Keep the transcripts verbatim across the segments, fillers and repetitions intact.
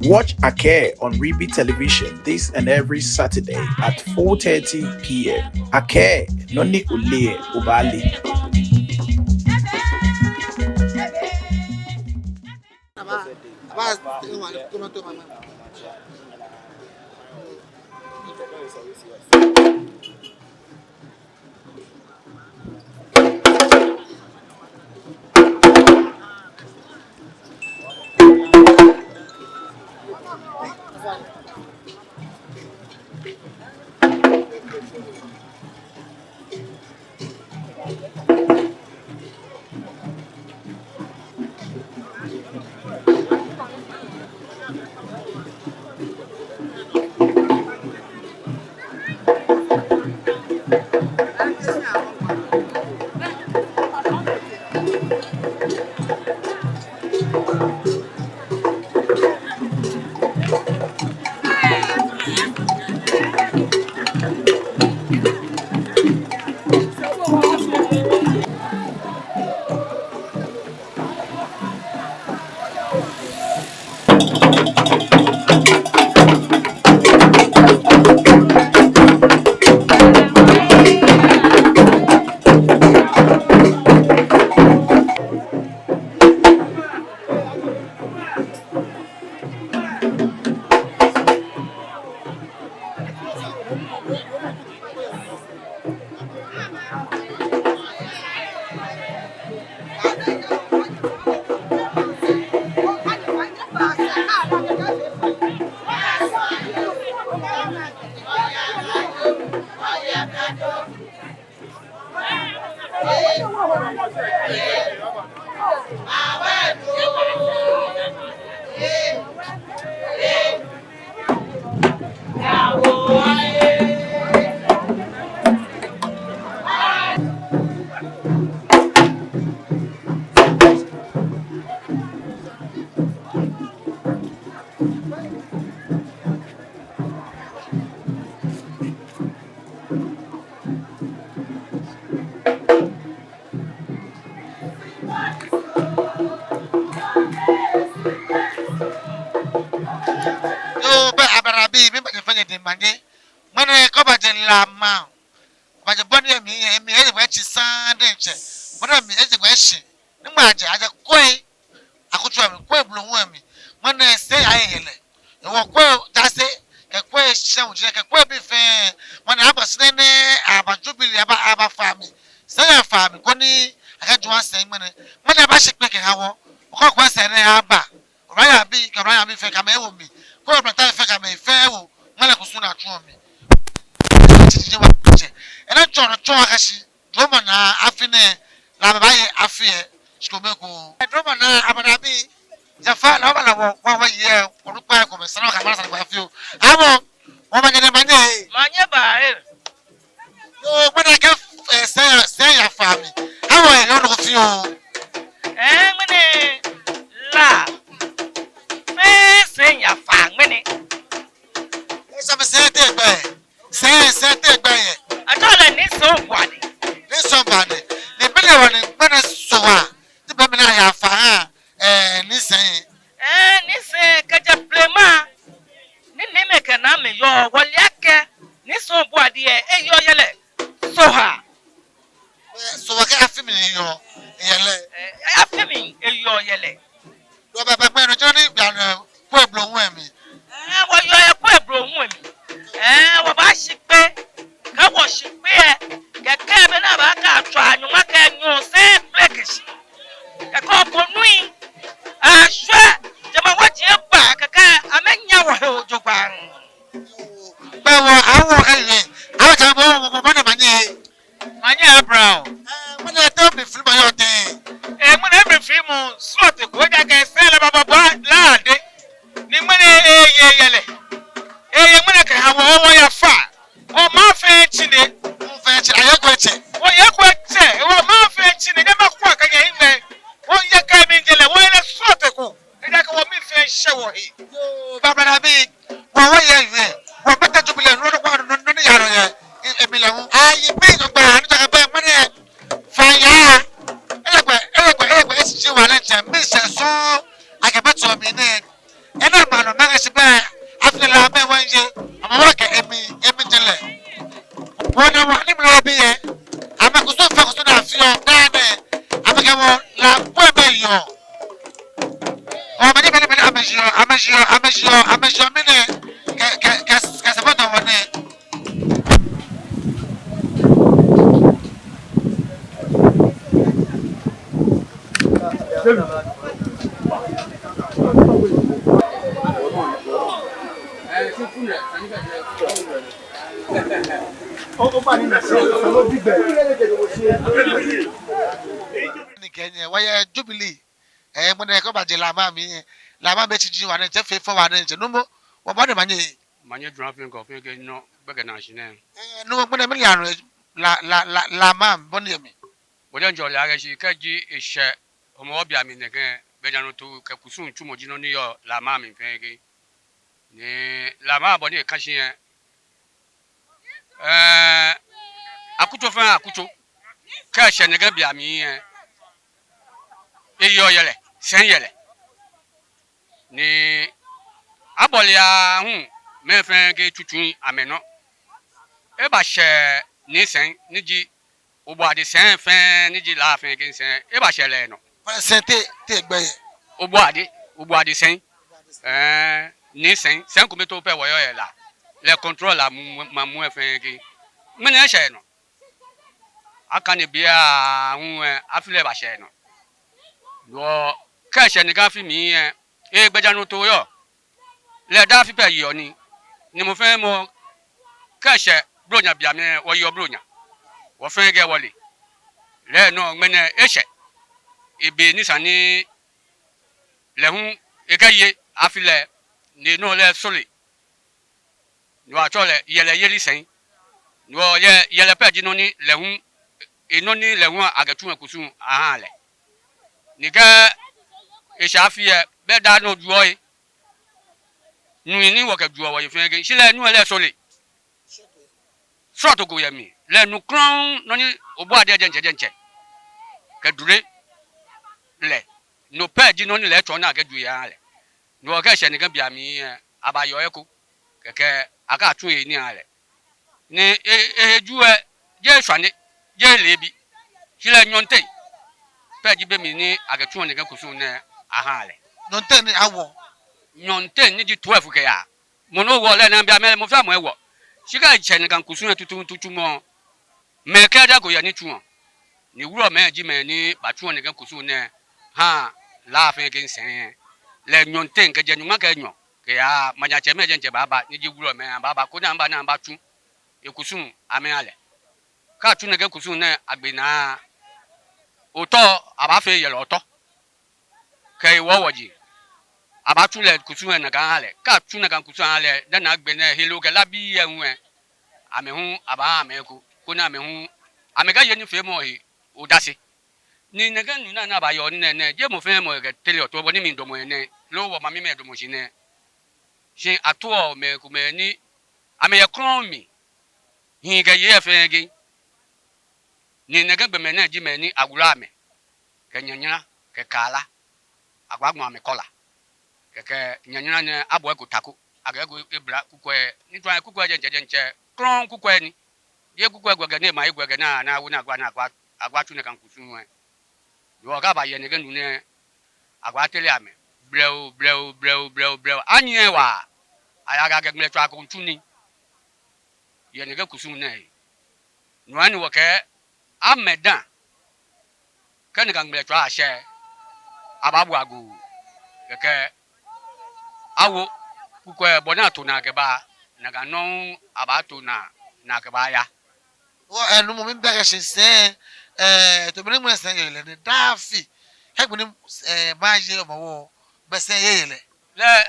Watch Akɛɛ on Ribi Television this and every Saturday at four thirty p m. Akɛɛ, nɔ ni oleee lɛ, obaale. Yoo, bɛ ablade bii, mibaje fɛɛ nyɛ diɛŋtsɛ. Ŋmɛnɛ kɛ obaje La maŋ, obaje bɔ ni emli yɛ, emli eje gbɛ etsi saŋŋ diɛŋtsɛ. Bɔ ni emli eje gbɛ etsi. Ni ŋmɛnɛ aje, aje Koi akutso lɛ mli, Koi blohuŋ lɛ mli. Ŋmɛnɛ sɛi aye yɛlɛ. Ewɔ Koi Jaase, kɛ Koi Shɛŋ Wuji, kɛ Koi bii fɛɛ. Ŋmɛnɛ abɔ sɛi nɛɛ, aba jubilee, aba, aba faa mli. Sɛi afaa mli, koni akɛ jua sɛi ŋmɛnɛ. Ŋmɛnɛ abashi kpee kɛha wɔ. Okɔ kwɛ sɛi nɛɛ aba. Oblahii abii, kɛ oblahii abii fɛɛ kɛ amɛ ewo mli. Koni oblatai fɛɛ kɛ amɛ fɛɛ ewo. Ŋmɛnɛ kusum ni atsuɔ mli. Tsitsi wa tsɛ. Enɛ tsɔɔ nɔ tsɔɔ akɛ shi. Dromɔ naa afi nɛɛ, La baaye afi lɛ, shikome ekoŋŋ. Dromɔ naa ablade bii, ja fã, La baba La wɔ, wɔ, wɔyɛ, wɔnukpai komɛi, sane wɔkɛ amɛ sane gba fioo. Amɔ, wɔmanyɛ nɛ manyɛ. Manyɛ baa, ee. Yoo, ŋmɛnɛ kɛ, ee, sɛi, sɛi yafaa mli. Amɔ, ee, yɔɔ nɔ ko fioo. Ee, ŋmɛnɛ, La. Fɛɛ sɛi yafaa ŋmɛnɛ. Esa mi sɛi tɛ gbɛ. Sɛi, sɛi tɛ gbɛ yɛ. Atsɛɔ lɛ Nii Sɔŋŋ Boade. Nii Sɔŋŋ Boade. Ni ŋmɛnɛ wɔ ni ŋmɛnɛ Sohaa. Ti be mli ni ayafa ha, ee, Nii Sɛŋŋ. Ee, Nii Sɛŋŋ kɛjɛ blema. Ni, ni mɛi kɛ namɛi yɔɔ, wɔle akɛ Nii Sɔŋŋ Boade lɛ, eyɔɔ yɛlɛ Sohaa. Ee, Sohaa kɛ afi mli eyɔɔ yɛlɛ. Ee, afi mli eyɔɔ yɛlɛ. Dɔ bɛ bɛ gbɛ nɔ jɔ ni gbɛ nɔ Koi blohuŋ lɛ mli. Ee, wɔyɔɔ yɛ Koi blohuŋ lɛ mli. Ee, wɔbaashi kpee. Kɛ wɔshi kpee lɛ, kɛkɛ be ni abaaka tswa nyɔŋma kɛ nyɔɔŋ sɛɛ kple kɛshi. Kɛkɛ okonui. Ashwɛ. Jɛmɛ wɔji egba kɛkɛ amɛnya wɔhe jogbaŋŋ. Bɛ wɔ, awɔ ewie. Awɔ ja bɔ wɔ, wɔ, wɔ, mane manye. Manye Abraham. Ee, ŋmɛnɛ tɛ mli fili ma yɔɔ tɛŋŋ. Ee, ŋmɛnɛ mli fili mu, srɔto ko, ejaakɛ sɛi lɛ baba bɔ La dɛŋ. Ni ŋmɛnɛ eye yɛlɛ. Eye ŋmɛnɛ kɛha wɔ, wɔyafa. Wɔmaŋ fɛɛ tsine. Wɔmaŋ fɛɛ tsine, aye ko etsɛ. Wɔye ko etsɛ, wɔmaŋ fɛɛ tsine, nyɛmakwa kɛ nyɛhiŋmɛi. Wɔyɛ kɛ mli je lɛ, wɔyɛ lɛ srɔto ko. Ejaakɛ wɔmii fɛɛ shɛ wɔhe. Yoo, baba na mi, wɔ wɔyɛ yɛ, wɔbata jubilee, nɔ nɔ kwa nɔ nɔ ni yaa nɔ yɛ, e, emli lɛ hu. Ayi, mi jogbaŋŋ, ni tsaka bɛ, ŋmɛnɛ, fã yaa. Eyɛ gbɛ, eyɛ gbɛ, eyɛ gbɛ, esi ji wa lɛ ntsɛ, mi sɛɛ sɔŋŋ, akɛ bɛ tɔ mi nɛ. Enɛ maŋ nɔ mɛi kɛ shi bɛ, afi lɛ La mɛi wɔŋ ye, amɛ wɔkɛ emli, emli jɛ lɛ. Wɔna wɔ ni mla bi yɛ, amɛkusum fɛɛ kusum ni afeɔ, daa nɛɛ, amɛkɛ wɔ La bɔi bɛ yɔɔ. Ɔ, mɛni, mɛni, mɛni, amɛyeɔ, amɛyeɔ, amɛyeɔ, amɛyeɔ mɛni, kɛ, kɛ, kɛ, kɛ support wɔ nɛɛ. Ni kɛ nyɛ wɔyɛ Jubilee. Ɛɛ, ŋmɛnɛ kɛ obaje La maŋ mli, La maŋ mli etsiji wa nɛɛ, tsɛ fɛɛ fɔ wa nɛɛ, tsɛ numo, wɔbɔ ni manye. Manye jura fɛɛ kɔ fɛɛ kɛ nɔ gbɛkɛ naa shi nɛɛ. Ɛɛ, numo ŋmɛnɛ mɛni oya nɔ La, La, La, La maŋ bɔ ni yɔɔ mli. Wɔdiɛŋtsɛ wɔle akɛ shi kɛji eshɛ Hɔmɔwɔ beiaŋ mli nɛkɛ, gbɛjianɔtoo kɛ kusum tsumɔ ji nɔ ni yɔɔ La maŋ mli fɛɛ kɛ. Ni La maŋ bɔ ni eka shi yɛ. Ɛɛ, akutso fɛɛ akutso. Kɛ eshɛ nɛkɛ beiaŋ mli yɛ. Eyɔɔ yɛlɛ, sɛi yɛlɛ. Ni abɔle aahu mɛi fɛɛ kɛ tsutsu amɛnɔ. Ebashɛ ni sɛi, ni ji Obɔade sɛi fɛɛ, ni ji La fɛɛ kɛ sɛi, ebashɛ lɛ nɔ. Sɛi tɛ, tɛ gbɛ yɛ. Obɔade, Obɔade sɛi. Ɛɛ, ni sɛi, sɛi kome too pɛ wɔyɔɔ yɛ La. Lɛ control La mu, mu, maŋ muu fɛɛ kɛ. Ŋmɛnɛ eshɛ nɔ. Akane bei aahu, ɛɛ, afi lɛ bashɛ nɔ. Wɔ, kɛ eshɛ nɛkɛ afi mli yɛ, ɛɛ, gbɛjianɔtoo yɔɔ. Lɛ daa afi pɛ yeɔ nii. Ni mɔ fɛɛ mɔ, kɛ eshɛ Blonya beiaŋ mli, wɔyeɔ Blonya. Wɔ fɛɛ kɛ wɔle. Lɛ nɔ ŋmɛnɛ eshɛ. Ebe ni sa ni lɛ hu ekɛye afi lɛ, ni nɔ lɛ sɔle. Ni wɔtsɛɔ lɛ yɛlɛyeli sɛi. Ni wɔyɛ, yɛlɛ pɛ ji nɔ ni lɛ hu, enɔ ni lɛ hu akɛtsu ekusum aha lɛ. Ni kɛ eshɛ afi yɛ, bɛ daa nɔ juɔ yɛ. Nuu ni wɔkɛjuɔ wɔyi fɛɛ kɛ. Shi lɛ nuu lɛ sɔle. Srɔto ko yɛ mli. Lɛ nu krɔŋŋ nɔ ni Obɔade diɛŋtsɛ diɛŋtsɛ kɛ dule lɛ. No pɛ ji nɔ ni lɛ tsɔɔ ni akɛjue aha lɛ. No kɛ eshɛ nɛkɛ beiaŋ mli yɛ, abayeɔ eko. Kɛkɛ akɛtsu ehe nii aha lɛ. Ni e, ehe ju lɛ, jeee shwane, jeee leebi. Shi lɛ nyɔɔŋteŋ pɛ ji be mli ni akɛtsuɔ nɛkɛ kusum nɛɛ aha lɛ. Nyɔɔŋteŋ ni awo. Nyɔɔŋteŋ ni ji twelve kɛyaa. Mɔ ni woɔ lɛ nɛɛ beiaŋ mli lɛ mɔ fɛɛ mɔ ewo. Shi kɛ eshɛ nɛkɛ kusum nɛɛ tuuntu tsumɔ, mɛi kɛ daa ko yɛ ni tsuɔ. Ni wulɔmɛi ji mɛi ni batsuɔ nɛkɛ kusum nɛɛ ha La fɛɛ kɛ sɛi. Lɛ nyɔɔŋteŋ kɛjɛ nyɔŋma kɛ enyɔ kɛya maŋtsɛmɛi diɛŋtsɛ baaba, ni ji wulɔmɛi baaba, koni amɛba ni amɛbatsu ekusum amɛha lɛ. Kɛ atsu nɛkɛ kusum nɛɛ agbe naa, otɔ, abaafee yɛlɛ otɔ. Kɛ ewɔ wɔji, abaatsu lɛ kusum lɛ nakai aha lɛ. Kɛ atsu nakai kusum aha lɛ, dani agbɛnɛ heloo kɛ La bii lɛ hu lɛ, amɛ hu abaaha amɛ eko, koni amɛ hu amɛkɛye nifeemɔ he odase. Ni nɛkɛ nuu nɛɛ ni abayeɔ nii nɛɛ, jeee mɔ fɛɛ mɔ kɛ tele otɔ bɔ ni midamɔ yɛ nɛɛ, loo wɔ mamimɛi damɔ shi nɛɛ. Shi atoɔ mɛi komɛi ni amɛyɛ krɔŋŋ mli, hii kɛ yei fɛɛ kɛ. Ni nɛkɛ gbɔmɛi nɛɛ ji mɛi ni awula amɛ, kɛ Nyanyara, kɛ Kaala, agbaa gbɔmɔ amɛ kɔla. Kɛkɛ Nyanyara nɛɛ abɔ eko ta ko, akɛ eko ebla kukwɛi, ni tsɔɔ akɛ kukwɛi diɛŋtsɛ diɛŋtsɛ, krɔŋŋ kukwɛi ni. Jeee kukwɛi gbɛkɛ ni ema egbɛkɛ naa, ni awo ni agba ni agba, agbatsu nɛkɛ kusum lɛ. Yoo, kɛ abaye nɛkɛ nuu nɛɛ, agbatere amɛ. Blɛoo, blɛoo, blɛoo, blɛoo, blɛoo. Anyiɛ waa, aya akɛ ŋmlɛtswaa ko miitsu nii yɛ nɛkɛ kusum nɛɛ he. No hewɔ ni wɔkɛɛ amɛdaaŋ, kɛ nɛkɛ ŋmlɛtswaa ashɛ, abaabu agoo. Kɛkɛ awo kukwɛi bɔ ni ato naa kɛba, nakai nɔŋŋ abaato naa, naa kɛbaaya. Wɔ, ɛɛ, nuumo, mibi akɛ shi sɛi, ɛɛ, to mɛni ŋmɛnɛ sɛi yɛ lɛ nɛɛ daa afi. Hiɛgbɛ ni, ɛɛ, maŋ yɛ Hɔmɔwɔ, bɛ sɛi yɛ lɛ. Lɛ,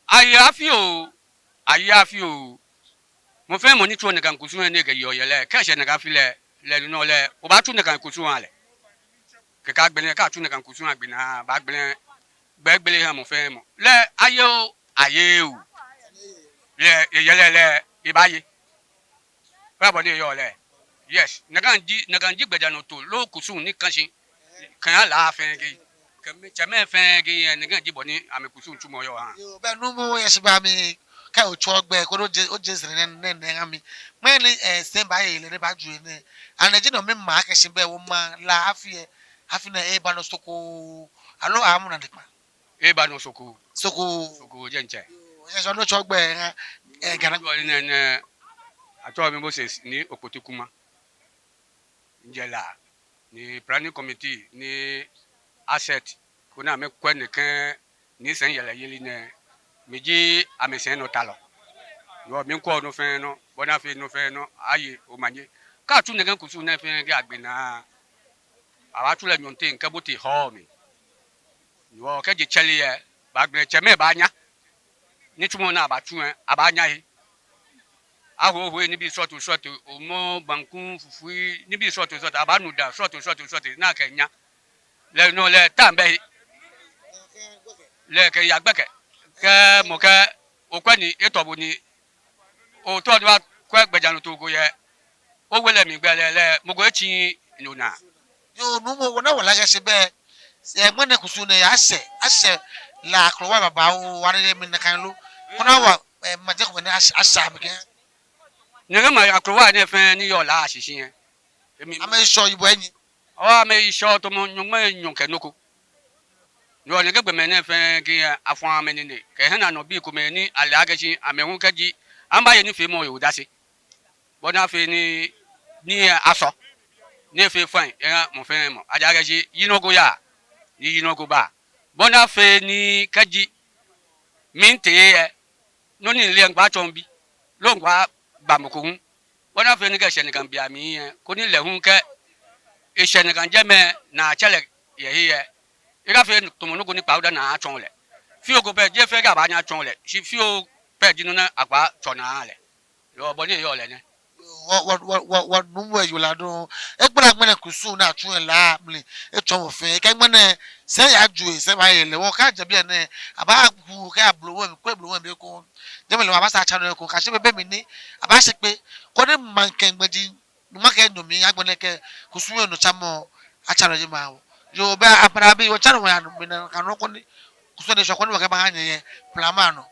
aye afi oo, aye afi oo. Mɔ fɛɛ mɔ ni tsuɔ nɛkɛ kusum lɛ ni ekɛyeɔ yɛlɛ, kɛ eshɛ nɛkɛ afi lɛ, lɛ nɔ lɛ, obaatsu nɛkɛ kusum aha lɛ. Kɛkɛ agbɛnɛ, kɛ atsu nɛkɛ kusum lɛ agbɛnɛ, baagbɛnɛ, gbɛgbɛlɛ ha mɔ fɛɛ mɔ. Lɛ aye oo, aye oo. Lɛ, eyɛlɛ lɛ, ebaaye. Fɛɛ bɔ ni eyɔɔ lɛ. Yes, nɛkɛ ji, nɛkɛ ji gbɛjianɔtoo loo kusum ni ka shi kɛha La fɛɛ kɛ. Kɛ mitsɛmɛi fɛɛ kɛɛ yɛ nɛkɛ ji bɔ ni amɛkusum tsumɔ yɔɔ ha. Yoo, bɛ Nuumo, yɛ shi ba mi, kɛ otsɔ gbɛ ko, no je, oje sɛɛ nɛɛ, nɛɛ, nɛɛ ha mi. Mɛni, eh, sɛɛ baaye lɛ, ni baajo nɛɛ. Ani ji nɔ ni maŋ kɛ shi bɛ wɔmaŋ La afi yɛ, afi nɛɛ eba nɔ soko, aloo amuna de kpa? Eba nɔ soko. Soko. Soko jɛŋtsɛ. Yoo, yɛ shi ba ni otsɔ gbɛ ha, eh, Ghana. Yoo, nɛɛ, nɛɛ, atsɛɔ mi Moses Nii Okpoti Kuma. Mijɛ La, ni planning committee, ni asset, koni amɛkwɛ nɛkɛ, ni sɛi yɛlɛ yeli nɛɛ, miji amɛsɛinɔtalɔ. Yoo, miikwɛ nɔ fɛɛ nɔ, bɔ ni afee nɔ fɛɛ nɔ aye omanye. Kɛ atsu nɛkɛ kusum nɛɛ fɛɛ kɛ agbe naa, abaatsu lɛ nyɔɔŋteŋ kɛbote hɔɔ mli. Yoo, kɛji tsɛre yɛ, baagbele tsɛmɛi baanya. Nitsumɔ ni abaatsu lɛ, abaanya he. Ahohoi nibii srɔto srɔto, omɔ, banku, fufui, nibii srɔto srɔto, abaanu daa srɔto srɔto srɔto, ni akɛnya. Lɛ nɔ lɛ ta bɛ he. Lɛ kɛya gbɛkɛ. Kɛ mɔ kɛ, okwɛ ni, etɔ bo ni, otɔ ni obakwɛ gbɛjianɔtoo ko yɛ owe lɛ mli gbɛ lɛ, lɛ mɔ ko etsiii no naa. Yoo, Nuumo, wɔna wɔlaa kɛ shi bɛ, eh, ŋmɛnɛ kusum nɛɛ yɛ ashɛ, ashɛ La akrowa babaoo, wɔna yɛ mli nakai lo. Wɔna wɔ, eh, maŋtsɛ komɛi ni ashɛ, ashɛ amɛkɛ. Nɛkɛ maŋ akrowa nɛɛ fɛɛ ni yɔɔ La ashishi lɛ, amɛshɔ yibɔ enyi. Oo, amɛshɔ tamɔ nyɔŋmai enyɔ kɛ nɔ ko. Yoo, nɛkɛ gbɔmɛi nɛɛ fɛɛ kɛ afɔ amɛnine, kɛ hiɛnɔbii komɛi ni ale akɛ shi amɛ hu kɛji amɛbaye nifeemɔ lɛ odase, bɔ ni afee ni, nii lɛ asɔ, ni efee fine eha mɔ fɛɛ mɔ. Ejaakɛ shi yinɔ ko yaa, ni yinɔ ko baa. Bɔ ni afee ni kɛji mli tee lɛ, nɔ ni mile lɛ, mikpaa tsɔɔ mibi, loo mikpaa ba mɔ ko hu. Bɔ ni afee ni kɛ eshɛ nɛkɛ bei amli lɛ, koni lɛ hu kɛ eshɛ nɛkɛ jɛmɛ ni atsɛ lɛ yɛ he lɛ, ekafee tamɔ nɔ ko ni kpawo da ni atsɔɔ lɛ. Fioo ko pɛ, jeee fɛɛ kɛ abaanyɛ atsɔɔ lɛ. Shi fioo pɛ ji nɔ ni akpaa tsɔ ni aha lɛ. Yoo, bɔ ni eyɔɔ lɛ nɛ. Wɔ, wɔ, wɔ, wɔ, wɔ Nuumo, eyoo La dɔŋŋ. Egbala ŋmɛnɛ kusum ni atsu yɛ La mli, etsɔɔ wɔ fɛɛ. Kɛ ŋmɛnɛ sɛi yajo, sɛi baaye lɛ, wɔkɛjɛ biɛ nɛɛ, abaaku kɛ ablowe mli, kɛ ablowe mli ko. Jɛmɛ lɛ wɔbaasa atsa nɔ ko, kɛyashi be, be mli ni abaashi kpee, koni maŋkɛ ŋmɛji, maŋkɛ nyɔmi, agbɛnɛ kɛ kusum lɛ nɔtsamɔ atsa nɔ jɛmɛ awo. Yoo, bɛ abla bi, wɔtsa nɔ wɔya nɔ, mina ka nɔ koni kusum lɛ shɔ koni wɔkɛba ha nyɛ yɛ plama nɔ.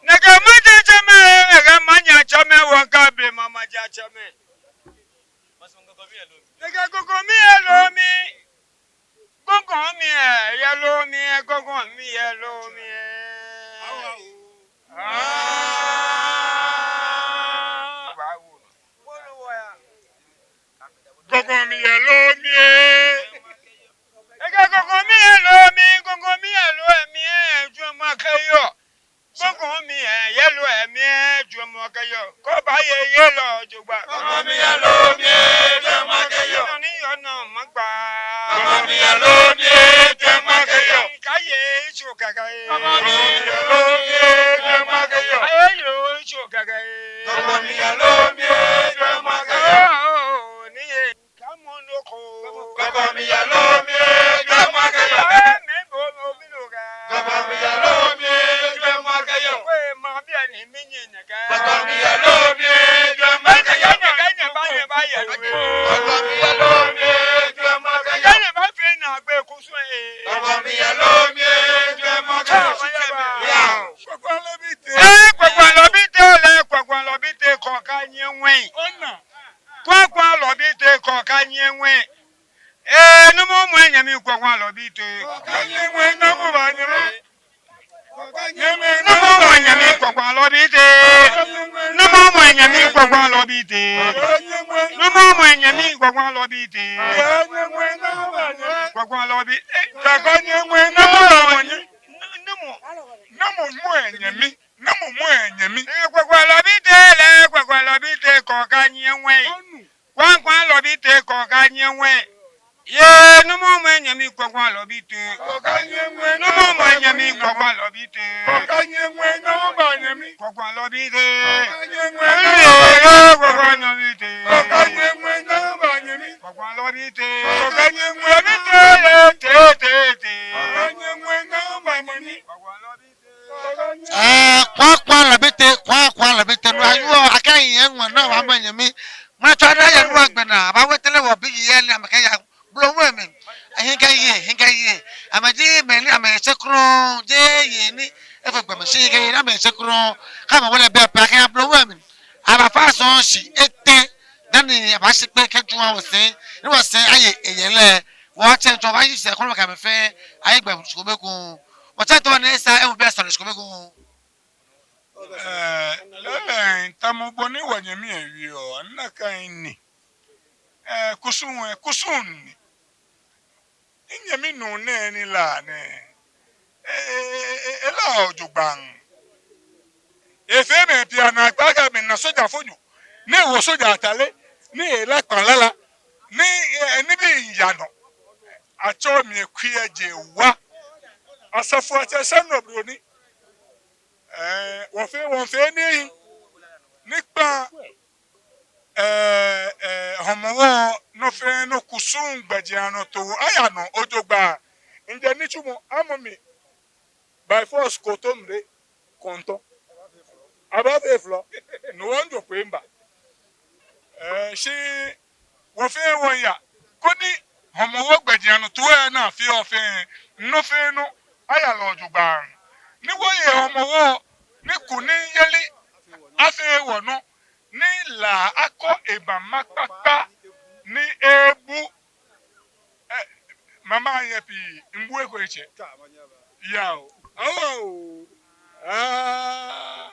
Nɛkɛ maŋtsɛmɛi, nɛkɛ maŋtsɛmɛi, wɔŋka blema maŋtsɛmɛi. Nɛkɛ kokomi yɛ loo mli. Kokomi yɛ loo mli, kokomi yɛ loo mli. Kokomi yɛ loo mli. Ekɛ kokomi yɛ loo mli, kokomi yɛ loo mli, jwɛŋmɔ kɛyɔɔ. Kokomi yɛ loo mli, jwɛŋmɔ kɛyɔɔ. Kɔba yɛ yɛlɔ jogbaŋŋ. Kokomi yɛ loo mli, jwɛŋmɔ kɛyɔɔ. Nɔ ni yɔɔ nɔ ma gba. Kokomi yɛ loo mli, jwɛŋmɔ kɛyɔɔ. Kaye icho kakaye. Kokomi yɛ loo mli, jwɛŋmɔ kɛyɔɔ. Kaye icho kakaye. Kokomi yɛ loo mli, jwɛŋmɔ kɛyɔɔ. Oh, ni ye. Kamɔ nɔ ko. Kokomi yɛ loo mli, jwɛŋmɔ kɛyɔɔ. Ee, mɛɛ bo, bo, mi lo ka. Kokomi yɛ loo mli, jwɛŋmɔ kɛyɔɔ. Kwe ma bi ani mi nyi nɛkɛ. Kokomi yɛ loo mli, jwɛŋmɔ kɛyɔɔ. Nɛkɛ, nɛkɛ, nɛkɛ, nɛkɛ, nɛkɛ. Kokomi yɛ loo mli, jwɛŋmɔ kɛyɔɔ. Nɛkɛ, nɛkɛ, nɛkɛ, nɛkɛ. Kokomi yɛ loo mli, jwɛŋmɔ kɛyɔɔ. Yao. Kpakpa lɔ bi tee. Ee, kpakpa lɔ bi tee lɛ, kpakpa lɔ bi tee kɔ ka nyɛ ŋwɛi. Ona. Kpakpa lɔ bi tee kɔ ka nyɛ ŋwɛi. Ee, nuumo mɔ nyɛmi kpakpa lɔ Bite. Namɔ mɔ nyɛmi Kwakwalɔ Bite. Namɔ mɔ nyɛmi Kwakwalɔ Bite. Namɔ mɔ nyɛmi Kwakwalɔ Bite. Kwakwalɔ Bite. Namɔ mɔ nyɛ. Namɔ mɔ nyɛmi. Namɔ mɔ nyɛmi. Kwakwalɔ Bite lɛ, Kwakwalɔ Bite kɔ ka nyɛ ŋwɛi. Kwakwalɔ Bite kɔ ka nyɛ ŋwɛi. Yee, namɔ mɔ nyɛmi Kwakwalɔ Bite. Namɔ mɔ nyɛmi Kwakwalɔ Bite. Kwakwalɔ Bite. Yee, Kwakwalɔ Bite. Kwakwalɔ Bite. Bite lɛ, te, te, te. Kwakwalɔ Bite. Ee, Kwakwalɔ Bite, Kwakwalɔ Bite, no ayeɔ, akɛ yɛ ŋwɛi nɔ, wa mɔ nyɛmi. Matsɔ da yɛ no agbɛnɛ, abawo tɛlɛ wɔ bi yɛ ni amɛkɛya. Blo wɛ mi. Ehiŋ kɛ yei, hiŋ kɛ yei. Amɛji mɛi ni amɛyɛ shikpɔŋ, jeee yei ni efee gbɔmɛi shi, hiŋ kɛ yei ni amɛyɛ shikpɔŋ. Kɛ amɛwo lɛ be pɛ akɛ ya blo wɛ mi. Abafa sɔŋŋ shi etɛ. Dani abashi kpee kɛju wɔsɛɛ. Ni wɔsɛɛ aye eyɛlɛ. Wɔtsɛ ŋtsɔ wɔyi sɛɛ kɔnɔ kɛ amɛ fɛɛ. Ayi gbɛ shikome ekoŋŋ. Wɔtsɛ tɔ ni sa ewu bɛ sane shikome ekoŋŋ. Ee, lɛɛlɛŋ, tamɔ bɔ ni wɔnyɛmi lɛ wieɔ, nakai ni. Ee, kusum, ee, kusum ni. Minyɛmi nuu nɛɛ ni la nɛɛ. Ee, ee, ee, ee, ela jogbaŋŋ. Efee mɛi pii anaakpa akɛ amɛna sojafonyo. Ni ewo soja atade. Ni ela kpalala. Ni, ee, nibii yaa nɔ. Atsɛɔ mi Akuyɛ Jewa. Asafoatsɛ Sɛnɔ Obroni. Ee, wɔfee, wɔfee nii. Ni kpaa, ee, ee, Hɔmɔwɔ nɔ fɛɛ nɔ kusum gbɛjianɔtoo aya nɔ jogbaŋŋ. Ŋjɛ nitsumɔ amɔ mi by force kɔtɔmle kɔntɔ. Abaafee flɔ. No hewɔ mijo kpo miba. Ee, shi wɔfɛɛ wɔya. Koni Hɔmɔwɔ gbɛjianɔtoo lɛ ni afeɔ fɛɛ, nɔ fɛɛ nɔ aya nɔ jogbaŋŋ. Ni wɔye Hɔmɔwɔ, ni kunimyeli afee wɔnɔ, ni La akɔ eba mama kpakpa, ni ebu. Ee, mama yɛ pii, mbu eko etsɛ. Yao. Awo. Aa.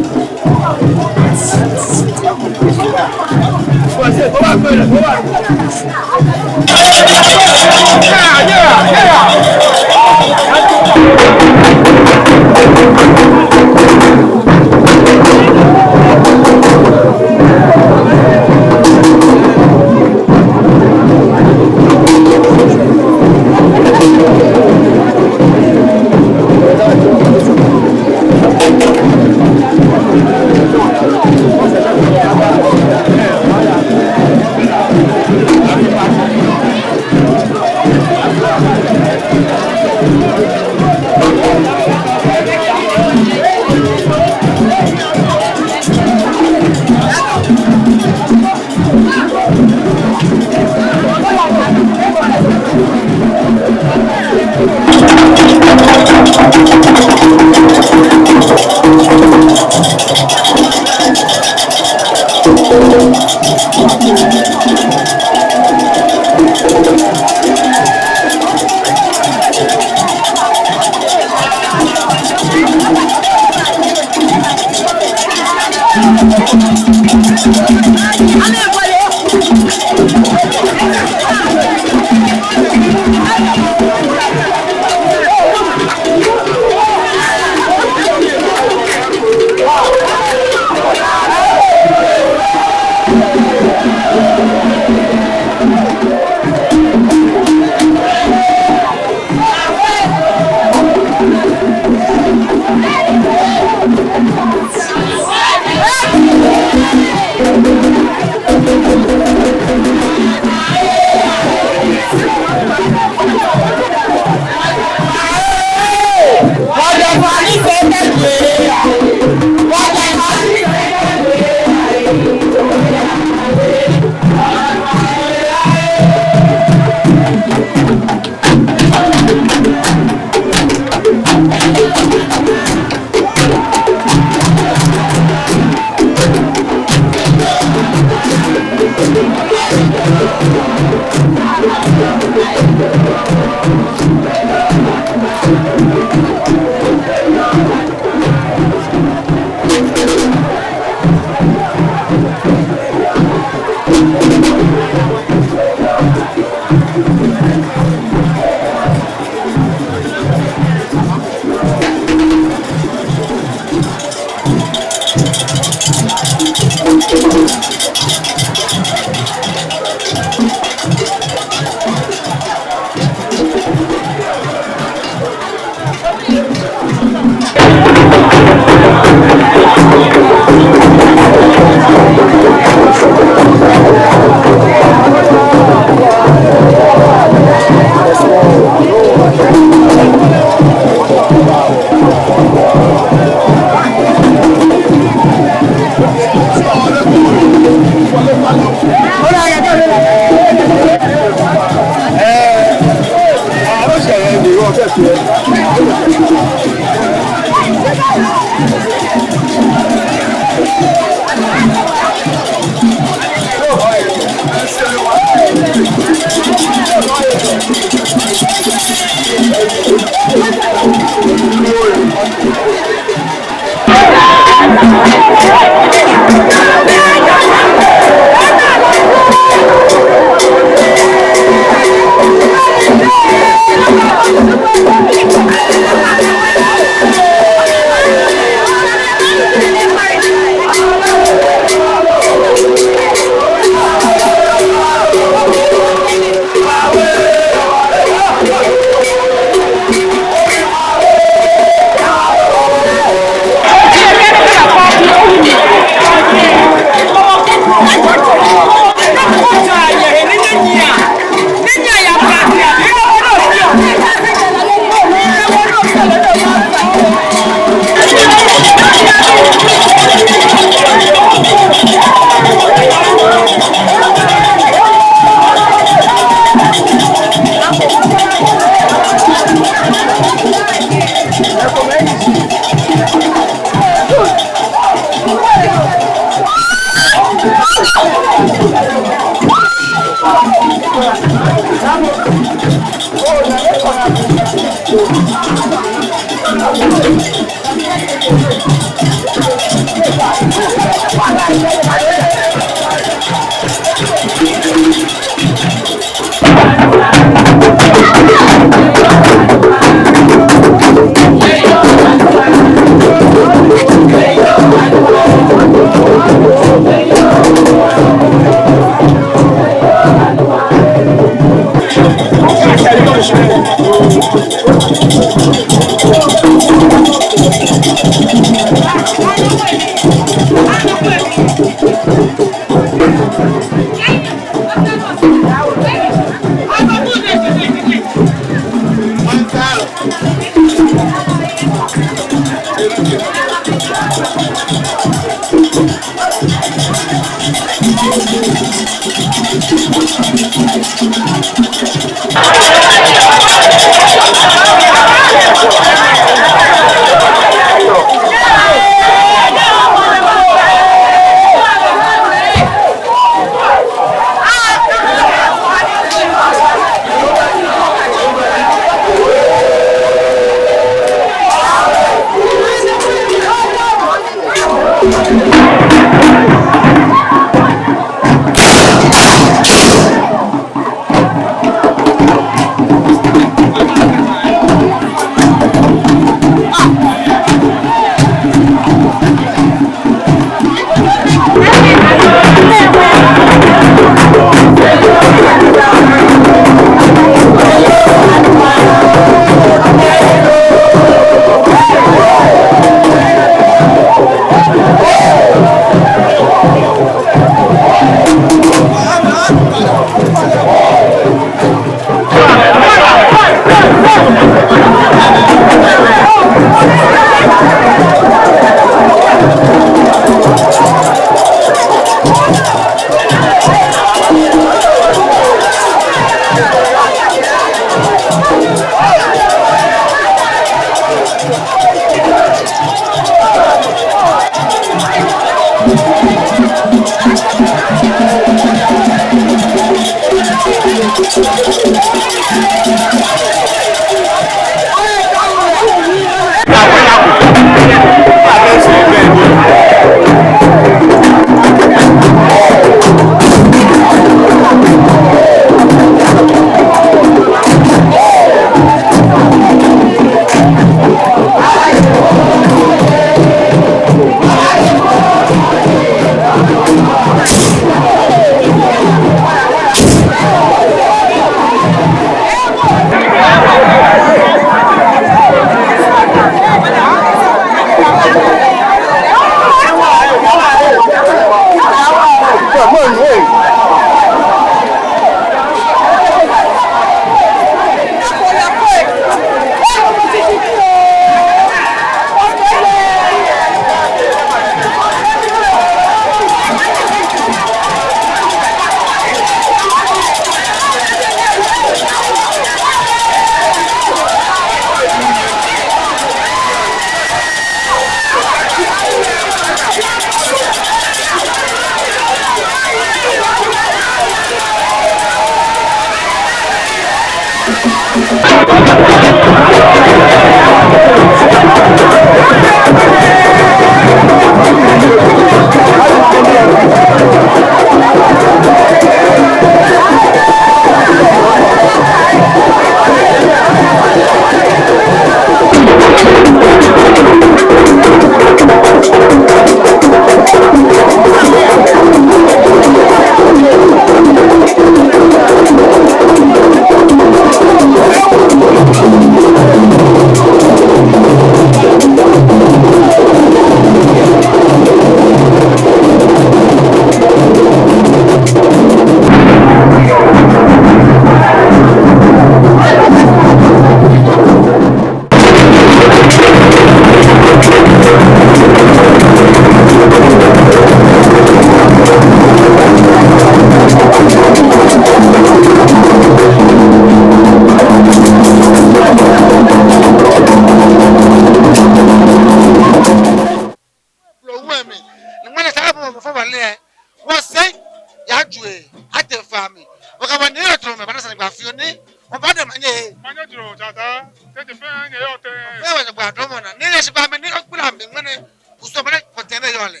Kusum bɛ ni kɔntɛnɛ yɔɔ lɛ.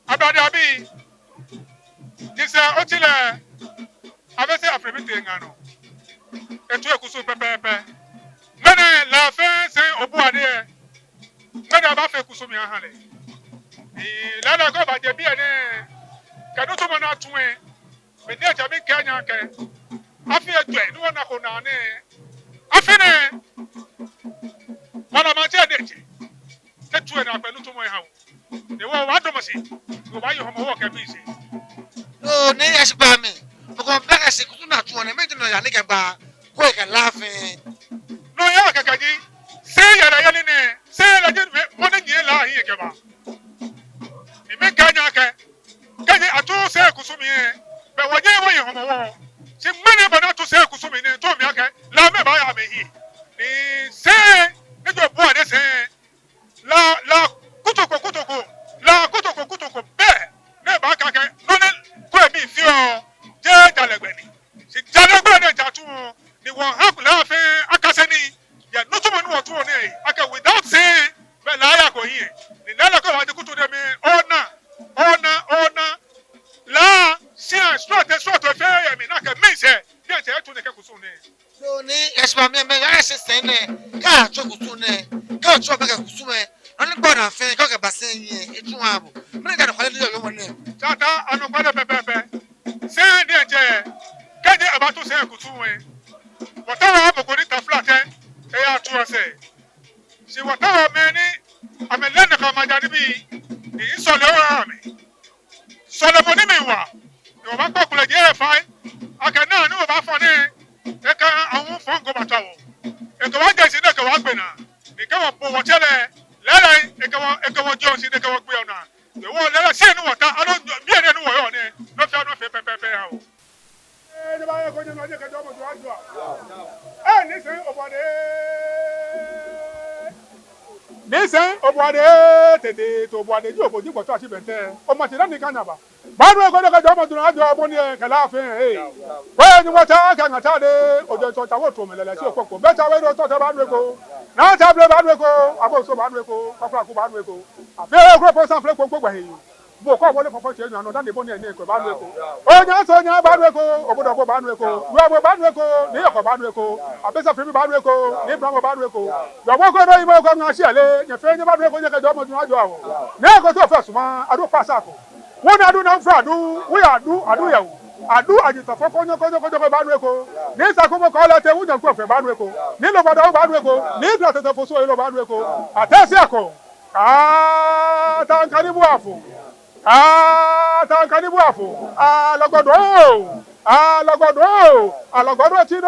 Ablade abii, nyɛsɛɛ otsi lɛ, abɛsɛ afrɛ bi tee ŋa nɔ. Etu ekusum pɛpɛɛpɛ. Ŋmɛnɛ La fɛɛ sɛi obua lɛ. Ŋmɛnɛ abaafee kusum mli aha lɛ. Ni lɛɛlɛŋ kɛ obaje biɛ nɛɛ, kɛ nitsumɔ ni atu lɛ, mi diɛŋtsɛ mikɛɛ nyɛ akɛ, afi ejwɛ ni wɔnako naa nɛɛ, afi nɛɛ, wala maŋtsɛ diɛŋtsɛ, etu enaa kpɛ nitsumɔ eha wɔ. Ni wɔ wɔdamɔ shi, wɔbaaye Hɔmɔwɔ kɛ Miinsɛɛ. No ni eshɛ ba mi. Mɔ ko bɛ kɛ shi kusum ni atu nɛɛ, mɛni nɔ yaa ni kɛba, kɛ ekɛ La fɛɛ. No yaa kɛkɛ ji, sɛi yɛlɛ yeli nɛɛ, sɛi yɛlɛ ji, mɔ ni nyiɛ La hiɛ kɛba. Ni mikɛɛ nyɛ akɛ, kɛji atu sɛi kusum mli lɛ, belɛ wɔnyɛŋ wɔye Hɔmɔwɔ. Shi ŋmɛnɛ bɔ ni atu sɛi kusum mli nɛɛ, tsɔɔ mi akɛ, Lamɛi baaya amɛhiɛ. Ni sɛi, ni ji obua lɛ sɛi, La, La Kotoko, Kotoko, La Kotoko, Kotoko bɛ, ni baakɛɛ akɛ, nɔ ni kɔɔ emli fioo, jeee jalɛ gbɛ ni. Shi jalɛ gbɛ ni ja tu, ni wɔha La fɛɛ akase nii, yɛ nitsumɔ ni wɔtsuɔ nɛɛ, akɛ without sɛi, belɛ La yako hiɛ. Ni lɛɛlɛŋ kɛ wɔje kutu dɛ mli, ona, ona, ona. La, shia, srɔto, srɔto fɛɛ yɛ mli, ni akɛ Miinsɛɛ, diɛŋtsɛ etu nɛkɛ kusum nɛɛ. No ni eshɛ ba mi, mɛi yaa shi sɛi nɛɛ, kɛ atsu kusum nɛɛ, kɛ atsu bɛ kɛ kusum lɛ. Ani gbɔ naa fɛɛ, kɛ okɛba sɛi lɛ, etsu aha bo. Mɛni ji anɔkwale ni yɔɔ mli nɛɛ? Tata anɔkwale pɛpɛɛpɛ. Sɛi diɛŋtsɛ, kɛji abaatu sɛi kusum lɛ, wɔtaoɔ mɔ ko ni ta flatɛ, eyatuu sɛi. Shi wɔtaoɔ mɛi ni amɛle nakai maja nibii, ni sɔlemɔ aha amɛ. Sɔlemɔ ni mli wa, ni wɔbaakpa kulɛ jɛ fai, akɛ naa ni wɔbaafɔ nɛɛ, ekɛ awu fɔŋ ko baata wɔ. Ekɛ wɔ je shi ni ekɛ wɔ gbe naa. Ni kɛ wɔbo wɔtsɛ lɛ, lɛɛlɛŋ, ekɛ wɔ, ekɛ wɔ jɔɔ shi ni ekɛ wɔ gbe naa. Ni wɔ lɛɛlɛŋ sɛi ni wɔta, aloo biɛ nɛɛ ni wɔyɔɔ nɛɛ, nɔ fɛɛ nɔ fɛɛ pɛpɛɛpɛ aha wɔ. Ee, ni ba ye ko nyɛ nɔ, nyɛkɛ jɔɔmɔ jɔɔ ajɔɔ. Ee, Nii Sɛi Obuade. Nii Sɛi Obuade, tete, to Obuade, ji obo ji gbɔtɔ ashi bɛntɛ. Oma ti na ni ka nyaba. Baanu eko, nyɛkɛ jɔɔmɔ jɔɔ ajɔɔ bɔ ni ekɛ La fɛɛ, ee. Wɛ ni wɔta kɛ ŋa ta de, ojɛ tɔ ta wo to mɛ lɛlɛ shi okpokpo. Bɛ ta wɛ do tɔ ta baanu eko. Naa ta ble baanu eko, abo so baanu eko, kpakpla ku baanu eko. Afee kuro po san fle kpokpo gba he yo. Bo ko bo le fɔfɔ tse nyanɔ dani bo ni ene ko baanu eko. Onya so nya baanu eko, obodo ko baanu eko. Yɔɔ bo baanu eko, ni yɔɔ ko baanu eko. Abesa fimi baanu eko, ni bramo baanu eko. Yɔɔ bo ko do yi bo ko ŋa shi ale, nyɛ fɛɛ nyɛ baanu eko nyɛkɛ jɔɔmɔ jɔɔ ajɔɔ wɔ. Ni eko to fɛɛ suma, adu pasa ko. Wɔ ni adu na fura adu, wɔ ya adu, adu yawu. Adu aji tafo ko nyɔ ko nyɔ ko nyɔ ko baanu eko. Ni sa ko mo ko la te wɔ nyɔ ko fɛɛ baanu eko. Ni lo bada wɔ baanu eko. Ni bla tete fo so lo baanu eko. Atɛ si ako. Aa, Tankani bu afo. Aa, Tankani bu afo. Aa, lɔgɔdɔ. Aa, lɔgɔdɔ. Aa, lɔgɔdɔ ti de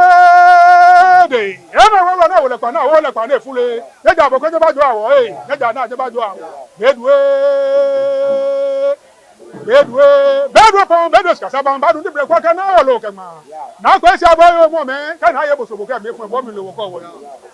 de. Ena wɔ wɔ na wɔ le kpa na wɔ le kpa na efule. Nyɛja bo ko nyɛbajɔɔ wɔ, ee. Nyɛja naa nyɛbajɔɔ wɔ. Bedue. Bedue. Bedue pɔŋ, bedue sikasa baŋ, baanu ni ble kwa kɛ na wɔ lo kɛ ŋma. Naa ko esi abo yɔɔ mɔ mɛ, kɛ naa ye bo so bo kɛ mɛ fun bo mi lo wɔ ko wɔ.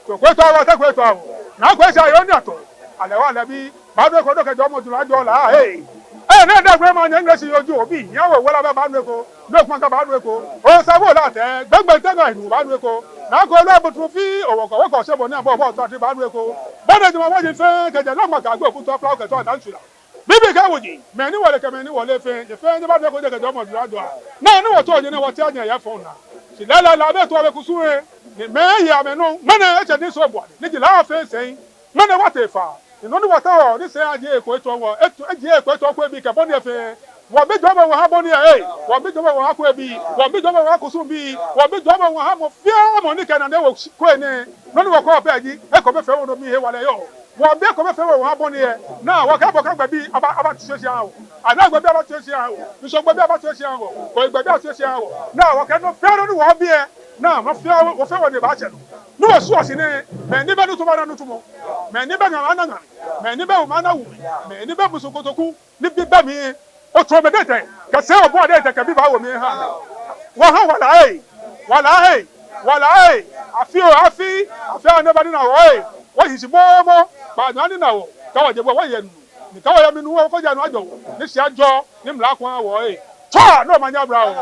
To ko to wɔ, te ko to wɔ. Naa ko esi ayɔɔ ni ato. Alɛ wɔ alɛ bi, baanu eko nyɛkɛ jɔɔmɔ jɔɔ ajɔɔ La, ee. Ee, nɛ da gbe ma nyɛ ŋlɛ shi yɔɔ ju obi, nya wɔ wala bɛ baanu eko, no kuma ka baanu eko. O sa bo la tɛ, gbɛgbɛ tɛ na inu baanu eko. Naa ko lo butu fi, o wɔ ko, wɔ ko se bo ni abo bo tɔ ti baanu eko. Bo de juma wɔ ji fɛɛ, kɛ jɛ na ma ka gbe butu apla kɛ to da nsula. Bibii kɛ woji, mɛi ni wɔle kɛ mɛi ni wɔleee fɛɛ, nyɛ fɛɛ nyɛbaanu eko nyɛkɛ jɔɔmɔ jɔɔ ajɔɔ. Naa ni wɔtɔ nyɛ ni wɔtia nyɛ ya fɔŋ naa. Shi lɛɛlɛŋ La bɛ to abɛ kusum lɛ, ni mɛi ye amɛnɔ, mɛni etsɛ Nii Sɛi Obuade, ni ji La fɛɛ sɛi. Mɛni wɔtee faa, ni nɔ ni wɔtaoɔ, ni sɛi ajie eko etɔ wɔ, eto, ejie eko etɔ ko ebi kɛ bɔ ni efee. Wɔbi jɔɔmɔ wɔha bɔ ni e, ee. Wɔbi jɔɔmɔ wɔha ko ebi, wɔbi jɔɔmɔ wɔha kusum bii, wɔbi jɔɔmɔ wɔha mɔ fɛɛ mɔ ni kɛ naa nɛ wɔ ko enɛ. Nɔ ni wɔkɔ pɛ ji, ekomefeemɔ nɔ mli hewalɛ yɔɔ. Wɔbi ekomefeemɔ wɔha bɔ ni e. Naa wɔkɛ bɔ kɛ gbɛbii aba, aba tsu shi aha wɔ. Anaa gbɛbii aba tsu shi aha wɔ. Ŋshɔ gbɛbii aba tsu shi aha wɔ. Kɔɔyɔɔ gbɛbii aba tsu shi aha wɔ. Naa wɔkɛ nɔ fɛɛ nɔ ni wɔbi e. Naa nɔ fɛɛ wɔ fɛɛ wɔnine baatsɛ nɔ. Ni wɔsuɔ shi nɛɛ, mɛi ni bɛ nitsumɔ ana nitsumɔ. Mɛi ni bɛ ŋamɔ ana ŋamɔ. Mɛi ni bɛ wumɔ ana wumɔ. Mɛi ni bɛ musu kotoku. Ni bi bɛ mli. Otsɔɔ mɛi diɛŋtsɛ, kɛ Sɛi Obuade diɛŋtsɛ kɛ bi baawo mli ha. Wɔha wala ee, wala ee, wala ee. Afi oo, afi, afi aya ni eba nina wɔ ee. Wɔhi shi momo, kpaanyɔ anina wɔ. Kɛ wɔje bo wɔye nu, ni kɛ wɔye mli nu wɔ ko ja nu ajɔ wɔ. Ni shi ajɔ, ni mla ko aha wɔ ee. Tswa, ni omanye abla wɔ.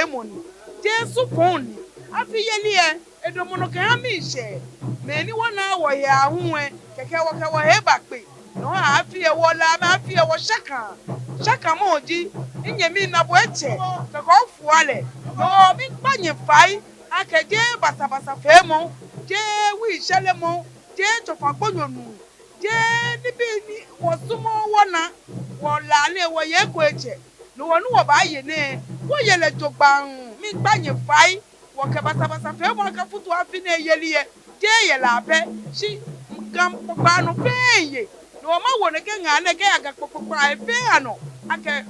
feemɔ ni, jeee supɔŋ ni. Afi yeli lɛ, edamɔ nɔ kɛha miishɛɛ. Mɛi ni wɔna wɔhe aahu lɛ, kɛkɛ wɔkɛ wɔhe bakpe. No hewɔ afi lɛ wɔ Lamɛi afi lɛ wɔ shaka. Shakamɔ ji, minyɛmi, na bo etsɛ, kɛkɛ ofua lɛ. No hewɔ miikpa nyɛ fai akɛ jeee basabasa feemɔ, jeee wii shɛrɛmɔ, jeee tsofa gbonyo nuu, jeee nibii ni wɔsumɔɔɔ wɔna, wɔ La nɛɛ wɔye eko etsɛ. No hewɔ ni wɔbaaye nɛɛ, wɔye lɛ jogbaŋŋ. Miikpa nyɛ fai, wɔkɛ basabasa feemɔ akafutu afi nɛɛ yeli lɛ, jeee yɛ La pɛ, shi Ga kpokpaa nɔ fɛɛ ye. No hewɔ mawo nɛkɛ ŋaa nɛɛ kɛya Ga kpokpaa he fɛɛ anɔ akɛ,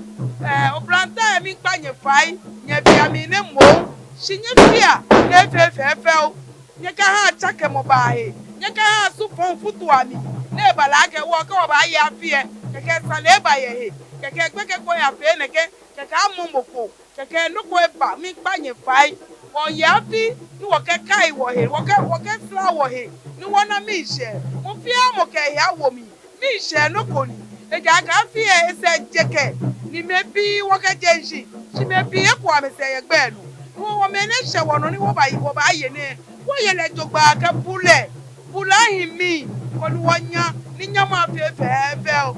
eh, oblantai, miikpa nyɛ fai, nyɛbia mi nɛ moŋ, shi nyɛfea ni efee fɛfɛo. Nyɛkahaa tsakemɔ baa he, nyɛkahaa supɔŋ futua mli. Ni eba lɛ akɛ wɔ kɛ wɔbaaye afi lɛ, kɛkɛ sane eba yɛ he, kɛkɛ gbekɛ ko yafee nɛkɛ, kɛkɛ amɔ mɔ ko, kɛkɛ nɔ ko eba. Miikpa nyɛ fai, wɔye afi ni wɔkɛkai wɔhe, wɔkɛ, wɔkɛsra wɔhe, ni wɔna miishɛɛ. Mɔ fɛɛ mɔ kɛ ehe awo mli. Miishɛɛ nɔ ko ni. Ejaakɛ afi lɛ esɛɛ jekɛ, ni mɛi pii wɔkɛje shishi, shi mɛi pii eko amɛsɛɛ yɛ gbɛ nɔ. Wɔ, wɔmɛi ni eshɛ wɔnɔ ni wɔba, wɔbaaye nɛɛ, wɔye lɛ jogbaŋŋ kɛ bulɛ. Bulɛ ahi mli, koni wɔnya, ni nyɛmɔ afee fɛfɛo.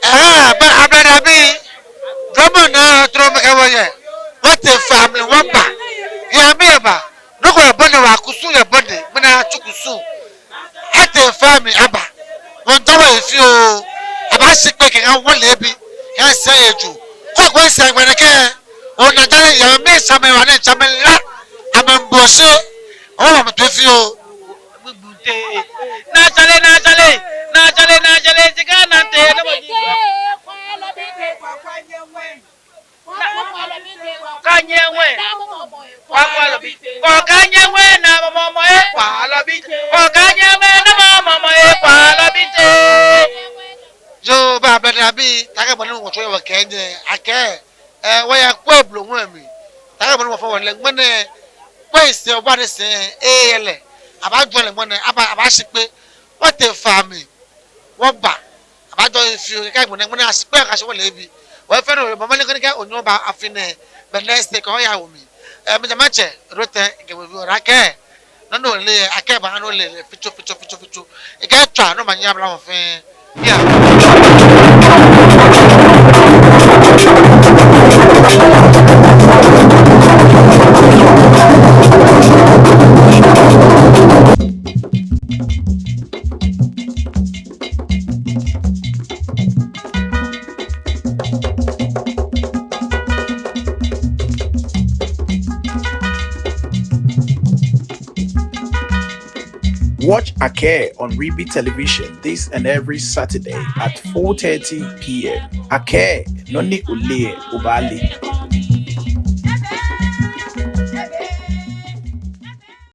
Ɛhɛɛ, bɛ ablade abii, dromɔ naa tromɔ kɛ wɔyɛ, wɔtee faa mli wɔba, yɛ mli eba, nɔ ko yɛ bɔ ni wɔkusum yɛ bɔ ni, mɛni atsu kusum. Atee faa mli aba. Wɔmiitao wɔye fioo. Abaashi kpee kɛha wɔ leebi. Kɛha sɛɛ yɛ juu. Kɔkɔɔkɔ sɛɛ gbɛnɛ kɛ. Ona jale yɛ mɛi sɛɛ mɛi wa ni tsɛmɛi La. Amɛmiibo shi. Ɔɔ, wɔmiitao fioo. Naa jale, naa jale, naa jale, naa jale, jiga naa te, naa mɔ ji. Kanyɛ ŋwɛi. Kwa kwa lɔ bi. Kɔ kanyɛ ŋwɛi naa mɔmɔ e kwa lɔ bi. Kɔ kanyɛ ŋwɛi naa mɔmɔ e kwa lɔ bi te. Yoo, bɛ ablade abii, taakɛ bɔ ni wɔtsɔɔ yɛ wɔkɛɛ nyɛ akɛ, eh, wɔya kpee blo ŋwɛi mli. Taakɛ bɔ ni wɔfɔ wɔlɛ ŋmɛnɛ, kpee sɛɛ, wɔba ni sɛɛ, eh, yɛlɛ. Abaajɔ lɛ ŋmɛnɛ, aba, abaashi kpee. Wɔtee faa mli wɔba. Abaajɔ yɛ fioo, kɛ ŋmɛnɛ, ŋmɛnɛ ashi kpee akashi wɔ leebi. Wɔfee nɔ, mama ni kɛ onyɛ oba afi nɛɛ, bɛ next week oya wo mi. Eh, mi jɛ matsɛ, Rote, kɛ wo vi ora kɛ. Nɔ ni ole, akɛ ba nɔ ni ole, fitsofitso, fitsofitso. Ekɛ tswa, nɔ manyɛ abla wɔ fɛɛ. Yeah. Watch Akɛɛ on Ribi Television this and every Saturday at four thirty p m. Akɛɛ, nɔ ni oleee lɛ, obaale.